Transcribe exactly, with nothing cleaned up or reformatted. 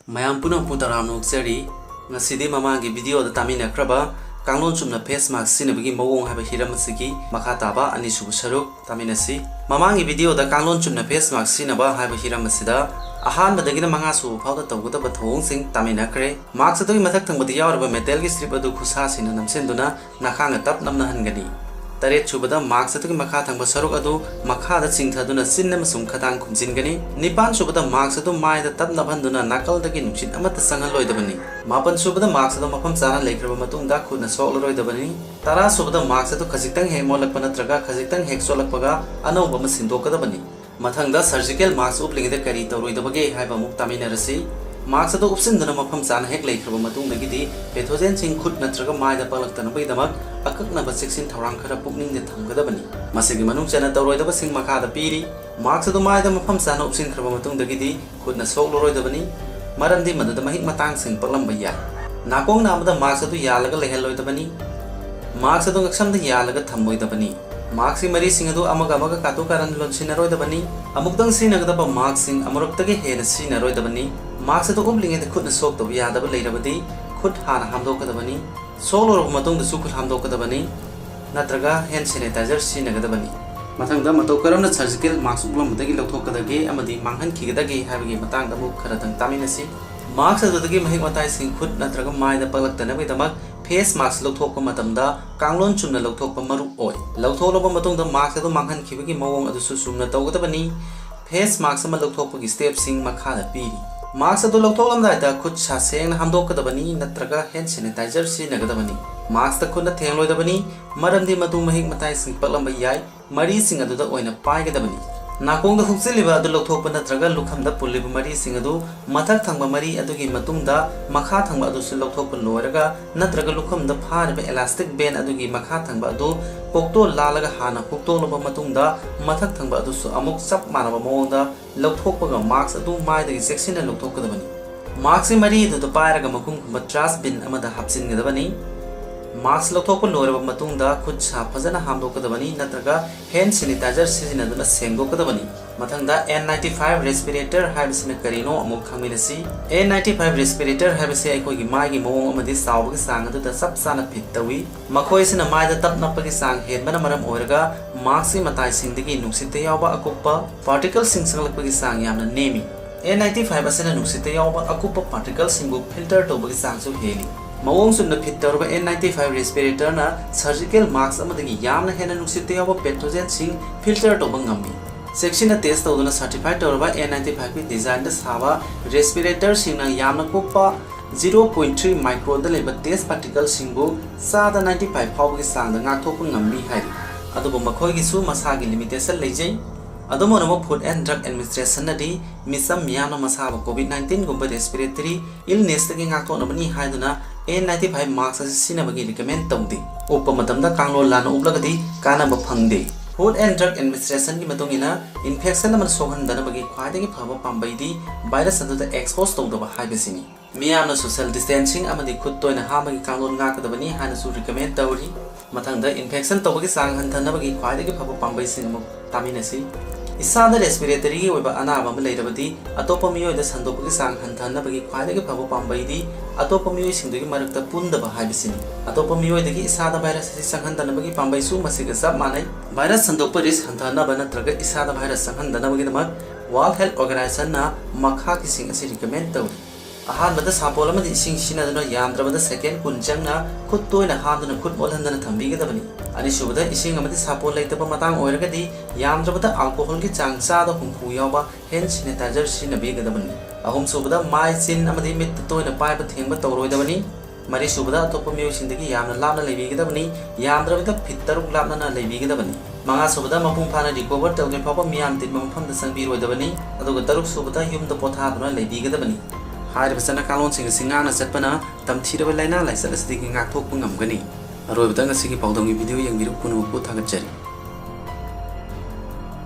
ꯃꯌꯥꯝ ꯄꯨꯝꯅꯃꯛꯄꯨ ꯇꯔꯥꯝꯅ ꯑꯣꯛꯆꯔꯤ꯫ ꯉꯁꯤꯗꯤ ꯃꯃꯥꯡꯒꯤ videoꯗ ꯇꯥꯃꯤꯟꯅꯈ꯭ꯔꯕ ꯀꯥꯡꯂꯣꯟ ꯆꯨꯝꯅ face mask ꯁꯤꯖꯤꯟꯅꯕꯒꯤ ꯃꯑꯣꯡ ꯍꯥꯏꯕ ꯍꯤꯔꯝ ꯑꯁꯤꯒꯤ ꯃꯈꯥ ꯇꯥꯕ ꯑꯅꯤꯁꯨꯕ ꯁꯔꯨꯛ ꯇꯥꯃꯤꯟꯅꯁꯤ꯫ ꯃꯃꯥꯡꯒꯤ videoꯗ ꯀꯥꯡꯂꯣꯟ ꯆꯨꯝꯅ face mask ꯁꯤꯖꯤꯟꯅꯕ ꯍꯥꯏꯕ ꯍꯤꯔꯝ ꯑꯁꯤꯗ ꯑꯍꯥꯟꯕꯗꯒꯤꯅ ꯃꯉꯥ ꯁꯨꯕ ꯐꯥꯎꯗ ꯇꯧꯒꯗꯕ ꯊꯧꯑꯣꯡꯁꯤꯡ ꯇꯥꯃꯤꯟꯅꯈ꯭ꯔꯦ꯫ Mask ꯑꯗꯨꯒꯤ ꯃꯊꯛ ꯊꯪꯕꯗ ꯌꯥꯎꯔꯤꯕ metalꯒꯤ strip ꯑꯗꯨ ꯈꯨꯠꯁꯥꯁꯤꯡꯅ ꯅꯝꯁꯤꯟꯗꯨꯅ ꯅꯈꯥꯡꯗ ꯇꯞ ꯅꯞꯅꯍꯟꯒꯅꯤ꯫ ꯇꯔꯦꯠ ꯁꯨꯕꯗ mask ꯑꯗꯨꯒꯤ ꯃꯈꯥ ꯊꯪꯕ ꯁꯔꯨꯛ ꯑꯗꯨ ꯃꯈꯥꯗ ꯆꯤꯡꯊꯗꯨꯅ ꯆꯤꯟ ꯑꯃꯁꯨꯡ ꯈꯗꯥꯡ ꯈꯨꯝꯖꯤꯟꯒꯅꯤ꯫ ꯅꯤꯄꯥꯟ ꯁꯨꯕꯗ mask ꯑꯗꯨ ꯃꯥꯏꯗ ꯇꯞ ꯅꯞꯍꯟꯗꯨꯅ ꯅꯥꯀꯜꯗꯒꯤ ꯅꯨꯡꯁꯤꯠ ꯑꯃꯠꯇ ꯆꯪꯍꯜꯂꯣꯏꯗꯕꯅꯤ꯫ ꯃꯥꯄꯟ ꯁꯨꯕꯗ mask ꯑꯗꯨ ꯃꯐꯝ ꯆꯥꯅ ꯂꯩꯈ꯭ꯔꯕ ꯃꯇꯨꯡꯗ ꯈꯨꯠꯅ ꯁꯣꯛꯂꯔꯣꯏꯗꯕꯅꯤ꯫ ꯇꯔꯥ ꯁꯨꯕꯗ mask ꯑꯗꯨ ꯈꯖꯤꯛꯇꯪ ꯍꯦꯛ ꯃꯣꯠꯂꯛꯄ ꯅꯠꯇ꯭ꯔꯒ ꯈꯖꯤꯛꯇꯪ ꯍꯦꯛ ꯆꯣꯠꯂꯛꯄꯒ ꯑꯅꯧꯕ ꯑꯃ ꯁꯤꯟꯗꯣꯛꯀꯗꯕꯅꯤ꯫ ꯃꯊꯪꯗ surgical mask ꯎꯞꯂꯤꯉꯩꯗ ꯀꯔꯤ ꯇꯧꯔꯣꯏꯗꯕꯒꯦ ꯍꯥꯏꯕ ꯑꯃꯨꯛ ꯇꯥꯃꯤꯟꯅꯔꯁꯤ꯫ Mask ꯑꯗꯨ ꯎꯞꯁꯤꯟꯗꯨꯅ ꯃꯐꯝ ꯆꯥꯅ ꯍꯦꯛ ꯂꯩꯈ꯭ꯔꯕ ꯃꯇꯨꯡꯗꯒꯤꯗꯤ pathogenꯁꯤꯡ ꯈꯨꯠ ꯅꯠꯇ꯭ꯔꯒ ꯃꯥꯏꯗ ꯄꯛꯂꯛꯇꯅꯕꯒꯤꯗꯃꯛ ꯑꯀꯛꯅꯕ ꯆꯦꯛꯁꯤꯟ ꯊꯧꯔꯥꯡ ꯈꯔ ꯄꯨꯛꯅꯤꯡꯗ ꯊꯝꯒꯗꯕꯅꯤ꯫ ꯃꯁꯤꯒꯤ ꯃꯅꯨꯡ ꯆꯟꯅ ꯇꯧꯔꯣꯏꯗꯕꯁꯤꯡ ꯃꯈꯥꯗ ꯄꯤꯔꯤ꯫ Mask ꯑꯗꯨ ꯃꯥꯏꯗ ꯃꯐꯝ ꯆꯥꯅ ꯎꯞꯁꯤꯟꯈ꯭ꯔꯕ ꯃꯇꯨꯡꯗꯒꯤꯗꯤ ꯈꯨꯠꯅ ꯁꯣꯛꯂꯔꯣꯏꯗꯕꯅꯤ, ꯃꯔꯝꯗꯤ ꯃꯗꯨꯗ ꯃꯍꯤꯛ ꯃꯇꯥꯡꯁꯤꯡ ꯄꯛꯂꯝꯕ ꯌꯥꯏ꯫ ꯅꯥꯀꯣꯡ ꯅꯥꯝꯃꯗ mask ꯑꯗꯨ ꯌꯥꯜꯂꯒ ꯂꯩꯍꯜꯂꯣꯏꯗꯕꯅꯤ꯫ Mask ꯑꯗꯨ ꯉꯛꯁꯝꯗ ꯌꯥꯜꯂꯒ ꯊꯝꯂꯣꯏꯗꯕꯅꯤ꯫ Maskꯀꯤ ꯃꯔꯤꯁꯤꯡ ꯑꯗꯨ ꯑꯃꯒ ꯑꯃꯒ ꯀꯥꯇꯨ ꯀꯥꯔꯟ ꯂꯣꯟꯁꯤꯟꯅꯔꯣꯏꯗꯕꯅꯤ꯫ ꯑꯃꯨꯛꯇꯪ ꯁꯤꯖꯤꯟꯅꯒꯗꯕ maskꯁꯤꯡ ꯑꯃꯨꯔꯛꯇꯒꯤ ꯍꯦꯟꯅ ꯁꯤꯖꯤꯟꯅꯔꯣꯏꯗꯕꯅꯤ꯫ Mask ꯑꯗꯨ ꯎꯞꯂꯤꯉꯩꯗ ꯈꯨꯠꯅ ꯁꯣꯛꯇꯕ ꯌꯥꯗꯕ ꯂꯩꯔꯕꯗꯤ ꯈꯨꯠ ꯍꯥꯟꯅ ꯍꯥꯝꯗꯣꯛꯀꯗꯕꯅꯤ꯫ ꯁꯣꯛꯂꯨꯔꯕ ꯃꯇꯨꯡꯗꯁꯨ ꯈꯨꯠ ꯍꯥꯝꯗꯣꯛꯀꯗꯕꯅꯤ ꯅꯠꯇ꯭ꯔꯒ hand sanitizer ꯁꯤꯖꯤꯟꯅꯒꯗꯕꯅꯤ꯫ ꯃꯊꯪꯗ ꯃꯇꯧ ꯀꯔꯝꯅ surgical mask ꯎꯞꯂꯝꯕꯗꯒꯤ ꯂꯧꯊꯣꯛꯀꯗꯒꯦ ꯑꯃꯗꯤ ꯃꯥꯡꯍꯟꯈꯤꯒꯗꯒꯦ ꯍꯥꯏꯕꯒꯤ ꯃꯇꯥꯡꯗ ꯑꯃꯨꯛ ꯈꯔꯗꯪ ꯇꯥꯃꯤꯟꯅꯁꯤ꯫ Mask ꯑꯗꯨꯗꯒꯤ ꯃꯍꯤꯛ ꯃꯇꯥꯏꯁꯤꯡ ꯈꯨꯠ ꯅꯠꯇ꯭ꯔꯒ ꯃꯥꯏꯗ ꯄꯛꯂꯛꯇꯅꯕꯒꯤꯗꯃꯛ face mask ꯂꯧꯊꯣꯛꯄ ꯃꯇꯝꯗ ꯀꯥꯡꯂꯣꯟ ꯆꯨꯝꯅ ꯂꯧꯊꯣꯛꯄ ꯃꯔꯨ ꯑꯣꯏ꯫ ꯂꯧꯊꯣꯛꯂꯕ ꯃꯇꯨꯡꯗ mask ꯑꯗꯨ ꯃꯥꯡꯍꯟꯈꯤꯕꯒꯤ ꯃꯑꯣꯡ ꯑꯗꯨꯁꯨ ꯆꯨꯝꯅ ꯇꯧꯒꯗꯕꯅꯤ꯫ Face mask ꯑꯃ ꯂꯧꯊꯣꯛꯄꯒꯤ stepꯁꯤꯡ ꯃꯈꯥꯗ ꯄꯤꯔꯤ꯫ Mask ꯑꯗꯨ ꯂꯧꯊꯣꯛꯂꯝꯗꯥꯏꯗ ꯈꯨꯠ ꯁꯥ ꯁꯦꯡꯅ ꯍꯥꯝꯗꯣꯛꯀꯗꯕꯅꯤ ꯅꯠꯇ꯭ꯔꯒ hand sanitizer ꯁꯤꯖꯤꯟꯅꯒꯗꯕꯅꯤ꯫ Maskꯇ ꯈꯨꯠꯅ ꯊꯦꯡꯂꯣꯏꯗꯕꯅꯤ, ꯃꯔꯝꯗꯤ ꯃꯗꯨ ꯃꯍꯤꯛ ꯃꯇꯥꯏꯁꯤꯡ ꯄꯛꯂꯝꯕ ꯌꯥꯏ꯫ ꯃꯔꯤꯁꯤꯡ ꯑꯗꯨꯗ ꯑꯣꯏꯅ ꯄꯥꯏꯒꯗꯕꯅꯤ꯫ ꯅꯥꯀꯣꯡꯗ ꯍꯨꯛꯆꯤꯜꯂꯤꯕ ꯑꯗꯨ ꯂꯧꯊꯣꯛꯄ ꯅꯠꯇ꯭ꯔꯒ ꯂꯨꯈꯝꯗ ꯄꯨꯜꯂꯤꯕ ꯃꯔꯤꯁꯤꯡ ꯑꯗꯨ ꯃꯊꯛ ꯊꯪꯕ ꯃꯔꯤ ꯑꯗꯨꯒꯤ ꯃꯇꯨꯡꯗ ꯃꯈꯥ ꯊꯪꯕ ꯑꯗꯨꯁꯨ ꯂꯧꯊꯣꯛꯄ ꯂꯣꯏꯔꯒ ꯅꯠꯇ꯭ꯔꯒ ꯂꯨꯈꯝꯗ ꯐꯥꯔꯤꯕ elastic band ꯑꯗꯨꯒꯤ ꯃꯈꯥ ꯊꯪꯕ ꯑꯗꯨ ꯀꯣꯛꯇꯣꯜ ꯂꯥꯜꯂꯒ ꯍꯥꯟꯅ ꯍꯨꯛꯇꯣꯛꯂꯕ ꯃꯇꯨꯡꯗ ꯃꯊꯛ ꯊꯪꯕ ꯑꯗꯨꯁꯨ ꯑꯃꯨꯛ ꯆꯞ ꯃꯥꯟꯅꯕ ꯃꯑꯣꯡꯗ ꯂꯧꯊꯣꯛꯄꯒ mask ꯑꯗꯨ ꯃꯥꯏꯗꯒꯤ ꯆꯦꯛꯁꯤꯟꯅ ꯂꯧꯊꯣꯛꯀꯗꯕꯅꯤ꯫ Maskꯀꯤ ꯃꯔꯤ ꯑꯗꯨꯗ ꯄꯥꯏꯔꯒ ꯃꯈꯨꯝꯒꯨꯝꯕ trash bin ꯑꯃꯗ ꯍꯥꯞꯆꯤꯟꯒꯗꯕꯅꯤ꯫ Mask ꯂꯧꯊꯣꯛꯄ ꯂꯣꯏꯔꯕ ꯃꯇꯨꯡꯗ ꯈꯨꯠ ꯁꯥ ꯐꯖꯅ ꯍꯥꯝꯗꯣꯛꯀꯗꯕꯅꯤ ꯅꯠꯇ꯭ꯔꯒ hand sanitizer ꯁꯤꯖꯤꯟꯅꯗꯨꯅ ꯁꯦꯡꯗꯣꯛꯀꯗꯕꯅꯤ꯫ ꯃꯊꯪꯗ N ninety five respirator ꯍꯥꯏꯕꯁꯤꯅ ꯀꯔꯤꯅꯣ ꯑꯃꯨꯛ ꯈꯪꯃꯤꯟꯅꯁꯤ꯫ N ninety five respirator ꯍꯥꯏꯕꯁꯤ ꯑꯩꯈꯣꯏꯒꯤ ꯃꯥꯏꯒꯤ ꯃꯑꯣꯡ ꯑꯃꯗꯤ ꯆꯥꯎꯕꯒꯤ ꯆꯥꯡ ꯑꯗꯨꯗ ꯆꯞ ꯆꯥꯅ ꯐꯤꯠ ꯇꯧꯏ꯫ ꯃꯈꯣꯏꯁꯤꯅ ꯃꯥꯏꯗ ꯇꯞ ꯅꯞꯄꯒꯤ ꯆꯥꯡ ꯍꯦꯟꯕꯅ ꯃꯔꯝ ꯑꯣꯏꯔꯒ ꯃꯥꯛꯁꯀꯤ ꯃꯇꯥꯏꯁꯤꯡꯗꯒꯤ ꯅꯨꯡꯁꯤꯠꯇ ꯌꯥꯎꯕ ꯑꯀꯨꯞꯄ ꯄꯥꯔꯇꯤꯀꯜꯁꯤꯡ ꯆꯪꯂꯛꯄꯒꯤ ꯆꯥꯡ ꯌꯥꯝꯅ ꯅꯦꯝꯃꯤ꯫ N ninety five ꯑꯁꯤꯅ ꯅꯨꯡꯁꯤꯠꯇ ꯌꯥꯎꯕ ꯑꯀꯨꯞꯄ ꯄꯥꯔꯇꯤꯀꯜꯁꯤꯡꯕꯨ ꯐꯤꯜꯇꯔ ꯇꯧꯕꯒꯤ ꯆꯥꯡꯁꯨ ꯍꯦꯜꯂꯤ꯫ ꯃꯑꯣꯡ ꯆꯨꯝꯅ ꯐꯤꯠ ꯇꯧꯔꯕ N ninety five respiratorꯅ surgical mask ꯑꯃꯗꯒꯤ ꯌꯥꯝꯅ ꯍꯦꯟꯅ ꯅꯨꯡꯁꯤꯠꯇ ꯌꯥꯎꯕ ꯄꯦꯊꯣꯖꯦꯟꯁꯤꯡ ꯐꯤꯜꯇꯔ ꯇꯧꯕ ꯉꯝꯃꯤ꯫ ꯆꯦꯛꯁꯤꯟꯅ ꯇꯦꯁ ꯇꯧꯗꯨꯅ ꯁꯔꯇꯤꯐꯥꯏ ꯇꯧꯔꯕ N ninety fiveꯀꯤ ꯗꯤꯖꯥꯏꯟꯗ ꯁꯥꯕ respiratorꯁꯤꯡꯅ ꯌꯥꯝꯅ ꯀꯨꯞꯄ zero point three micronꯗ ꯂꯩꯕ ꯇꯦꯁ ꯄꯥꯔꯇꯤꯀꯜꯁꯤꯡꯕꯨ ꯆꯥꯗ ninety five ꯐꯥꯎꯕꯒꯤ ꯆꯥꯡꯗ ꯉꯥꯛꯊꯣꯛꯄ ꯉꯝꯃꯤ ꯍꯥꯏꯔꯤ꯫ ꯑꯗꯨꯕꯨ ꯃꯈꯣꯏꯒꯤꯁꯨ ꯃꯁꯥꯒꯤ limitation ꯂꯩꯖꯩ꯫ ꯑꯗꯨꯝ ꯑꯣꯏꯅꯃꯛ Food and Drug Administrationꯅꯗꯤ ꯃꯤꯆꯝ ꯃꯤꯌꯥꯝꯅ ꯃꯁꯥꯕꯨ COVID nineteenꯒꯨꯝꯕ respiratory illnessꯇꯒꯤ ꯉꯥꯛꯊꯣꯛꯅꯕꯅꯤ ꯍꯥꯏꯗꯨꯅ N ninety five mask ꯑꯁꯤ ꯁꯤꯖꯤꯟꯅꯕꯒꯤ recommend ꯇꯧꯗꯦ꯫ ꯎꯞꯄ ꯃꯇꯝꯗ ꯀꯥꯡꯂꯣꯟ ꯂꯥꯟꯅ ꯎꯞꯂꯒꯗꯤ ꯀꯥꯟꯅꯕ ꯐꯪꯗꯦ꯫ Food and Drug Administrationꯒꯤ ꯃꯇꯨꯡ ꯏꯟꯅ, infection ꯑꯃ ꯁꯣꯛꯍꯟꯗꯅꯕꯒꯤ ꯈ꯭ꯋꯥꯏꯗꯒꯤ ꯐꯕ ꯄꯥꯝꯕꯩꯗꯤ virus ꯑꯗꯨꯗ expose ꯇꯧꯗꯕ ꯍꯥꯏꯕꯁꯤꯅꯤ꯫ ꯃꯤꯌꯥꯝꯅ social distancing ꯑꯃꯗꯤ ꯈꯨꯠ ꯇꯣꯏꯅ ꯍꯥꯝꯕꯒꯤ ꯀꯥꯡꯂꯣꯟ ꯉꯥꯛꯀꯗꯕꯅꯤ ꯍꯥꯏꯅꯁꯨ recommend ꯇꯧꯔꯤ꯫ ꯃꯊꯪꯗ, infection ꯇꯧꯕꯒꯤ ꯆꯥꯡ ꯍꯟꯊꯅꯕꯒꯤ ꯈ꯭ꯋꯥꯏꯗꯒꯤ ꯐꯕ ꯄꯥꯝꯕꯩꯁꯤꯡ ꯑꯃꯨꯛ ꯇꯥꯃꯤꯟꯅꯁꯤ꯫ ꯏꯁꯥꯗ respiratoryꯒꯤ ꯑꯣꯏꯕ ꯑꯅꯥꯕ ꯑꯃ ꯂꯩꯔꯕꯗꯤ, ꯑꯇꯣꯞꯄ ꯃꯤꯑꯣꯏꯗ ꯁꯟꯗꯣꯛꯄꯒꯤ ꯆꯥꯡ ꯍꯟꯊꯍꯟꯅꯕꯒꯤ ꯈ꯭ꯋꯥꯏꯗꯒꯤ ꯐꯕ ꯄꯥꯝꯕꯩꯗꯤ ꯑꯇꯣꯞꯄ ꯃꯤꯑꯣꯏꯁꯤꯡꯗꯨꯒꯤ ꯃꯔꯛꯇ ꯄꯨꯟꯗꯕ ꯍꯥꯏꯕꯁꯤꯅꯤ꯫ ꯑꯇꯣꯞꯄ ꯃꯤꯑꯣꯏꯗꯒꯤ ꯏꯁꯥꯗ virus ꯑꯁꯤ ꯆꯪꯍꯟꯗꯅꯕꯒꯤ ꯄꯥꯝꯕꯩꯁꯨ ꯃꯁꯤꯒ ꯆꯞ ꯃꯥꯟꯅꯩ꯫ Virus ꯁꯟꯗꯣꯛꯄ risk ꯍꯟꯊꯍꯟꯅꯕ ꯅꯠꯇ꯭ꯔꯒ ꯏꯁꯥꯗ virus ꯆꯪꯍꯟꯗꯅꯕꯒꯤꯗꯃꯛ World Health Organizationꯅ ꯃꯈꯥꯒꯤꯁꯤꯡ ꯑꯁꯤ recommend ꯇꯧꯔꯤ꯫ ꯑꯍꯥꯟꯕꯗ, ꯁꯥꯄꯣꯟ ꯑꯃꯗꯤ ꯏꯁꯤꯡ ꯁꯤꯖꯤꯟꯅꯗꯨꯅ ꯌꯥꯝꯗ꯭ꯔꯕꯗ second ꯀꯨꯟ ꯆꯪꯅ ꯈꯨꯠ ꯇꯣꯏꯅ ꯍꯥꯝꯗꯨꯅ ꯈꯨꯠ ꯃꯣꯠꯍꯟꯗꯅ ꯊꯝꯕꯤꯒꯗꯕꯅꯤ꯫ ꯑꯅꯤꯁꯨꯕꯗ, ꯏꯁꯤꯡ ꯑꯃꯗꯤ ꯁꯥꯄꯣꯟ ꯂꯩꯇꯕ ꯃꯇꯥꯡ ꯑꯣꯏꯔꯒꯗꯤ ꯌꯥꯝꯗ꯭ꯔꯕꯗ alcoholꯒꯤ ꯆꯥꯡ ꯆꯥꯗ ꯍꯨꯝꯐꯨ ꯌꯥꯎꯕ hand sanitizer ꯁꯤꯖꯤꯟꯅꯕꯤꯒꯗꯕꯅꯤ꯫ ꯑꯍꯨꯝꯁꯨꯕꯗ, ꯃꯥꯏ, ꯆꯤꯟ ꯑꯃꯗꯤ ꯃꯤꯠꯇ ꯇꯣꯏꯅ ꯄꯥꯏꯕ ꯊꯦꯡꯕ ꯇꯧꯔꯣꯏꯗꯕꯅꯤ꯫ ꯃꯔꯤꯁꯨꯕꯗ, ꯑꯇꯣꯞꯄ ꯃꯤꯑꯣꯏꯁꯤꯡꯗꯒꯤ ꯌꯥꯝꯅ ꯂꯥꯞꯅ ꯂꯩꯕꯤꯒꯗꯕꯅꯤ꯫ ꯌꯥꯝꯗ꯭ꯔꯕꯗ feet ꯇꯔꯨꯛ ꯂꯥꯞꯅꯅ ꯂꯩꯕꯤꯒꯗꯕꯅꯤ꯫ ꯃꯉꯥꯁꯨꯕꯗ, ꯃꯄꯨꯡ ꯐꯥꯅ recover ꯇꯧꯗ꯭ꯔꯤ ꯐꯥꯎꯕ ꯃꯤꯌꯥꯝ ꯇꯤꯟꯕ ꯃꯐꯝꯗ ꯆꯪꯕꯤꯔꯣꯏꯗꯕꯅꯤ꯫ ꯑꯗꯨꯒ ꯇꯔꯨꯛꯁꯨꯕꯗ, ꯌꯨꯝꯗ ꯄꯣꯊꯥꯗꯨꯅ ꯂꯩꯕꯤꯒꯗꯕꯅꯤ꯫ ꯍꯥꯏꯔꯤꯕ ꯆꯠꯅ ꯀꯥꯡꯂꯣꯟꯁꯤꯡ ꯑꯁꯤ ꯉꯥꯛꯅ ꯆꯠꯄꯅ ꯇꯝꯊꯤꯔꯕ ꯂꯥꯏꯅꯥ ꯂꯥꯏꯆꯠ ꯑꯁꯤꯗꯒꯤ ꯉꯥꯛꯊꯣꯛꯄ ꯉꯝꯒꯅꯤ꯫ ꯑꯔꯣꯏꯕꯗ, ꯉꯁꯤꯒꯤ ꯄꯥꯎꯗꯝꯒꯤ video ꯌꯦꯡꯕꯤꯔꯤꯕ ꯄꯨꯝꯅꯃꯛꯄꯨ ꯊꯥꯒꯠꯆꯔꯤ꯫